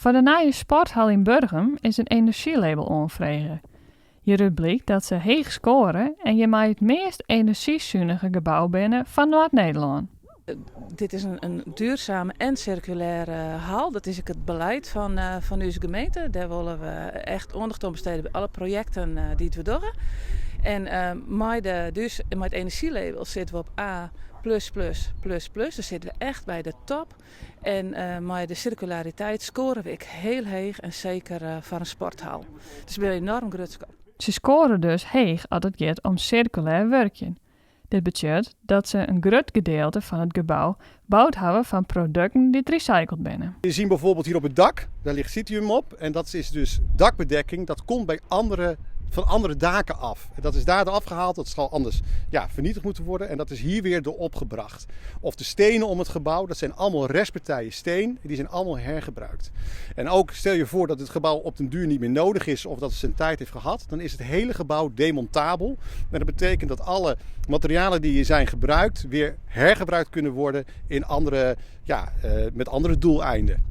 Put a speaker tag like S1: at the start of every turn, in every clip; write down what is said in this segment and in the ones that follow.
S1: Foar de nije sporthal yn Burgum is in enerzjylabel oanfrege. Hjirút blykt dat se heech skoare en hjirmei it meast enerzjysunige gebou binne fan Noard-Nederlân.
S2: Dit is in duurzame en sirkulêre hal. Dat is ek it belied fan ús gemeente. Dêr wolle we echt oandacht oan bestede by alle projekten dy't we dogge. En mei de dus mei it enerzjylabel sitte we op A plus plus plus plus. Dus sitte we echt by de top. En mei de sirkulariteit skoare we ek hiel heech en seker foar in sporthal. Dus we binne enoarm grutsk op.
S1: Se skoare dus heech as it giet om sirkulêr wurkjen. Dit betsjut dat se in grut gedeelte fan it gebou boud hawwe fan produkten dy't recycled binne.
S3: We zien bijvoorbeeld hier op het dak, daar ligt Citium op. En dat is dus dakbedekking, dat komt bij andere, van andere daken af. Dat is daar afgehaald, dat zal anders ja, vernietigd moeten worden. En dat is hier weer erop gebracht. Of de stenen om het gebouw, dat zijn allemaal restpartijen steen. Die zijn allemaal hergebruikt. En ook stel je voor dat het gebouw op den duur niet meer nodig is of dat het zijn tijd heeft gehad. Dan is het hele gebouw demontabel. En dat betekent dat alle materialen die hier zijn gebruikt weer hergebruikt kunnen worden in andere, ja, met andere doeleinden.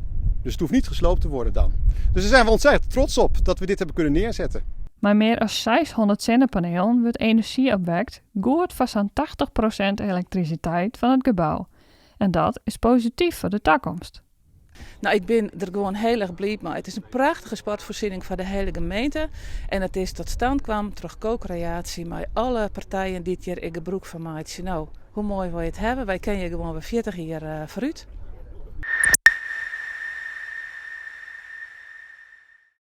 S3: Dus het hoeft niet gesloopt te worden dan. Dus daar zijn we ontzettend trots op dat we dit hebben kunnen neerzetten.
S1: Mei mear as 600 sinnepanelen wurdt enerzjy opwekt, goed foar sa'n 80% elektrisiteit fan it gebou. En dat is posityf foar de takomst.
S2: Nou, ik bin der gewoan hiel erch bliid mei. It is in prachtige sportfoarsjenning foar de hiele gemeente. En it is tot stand kwam troch ko-kreaasje mei alle partijen dy't hjir ek gebrûk fan meitsje. No, hoe moai wol je it hawwe? Wy kinne hjir gewoan wer 40 jier foarút.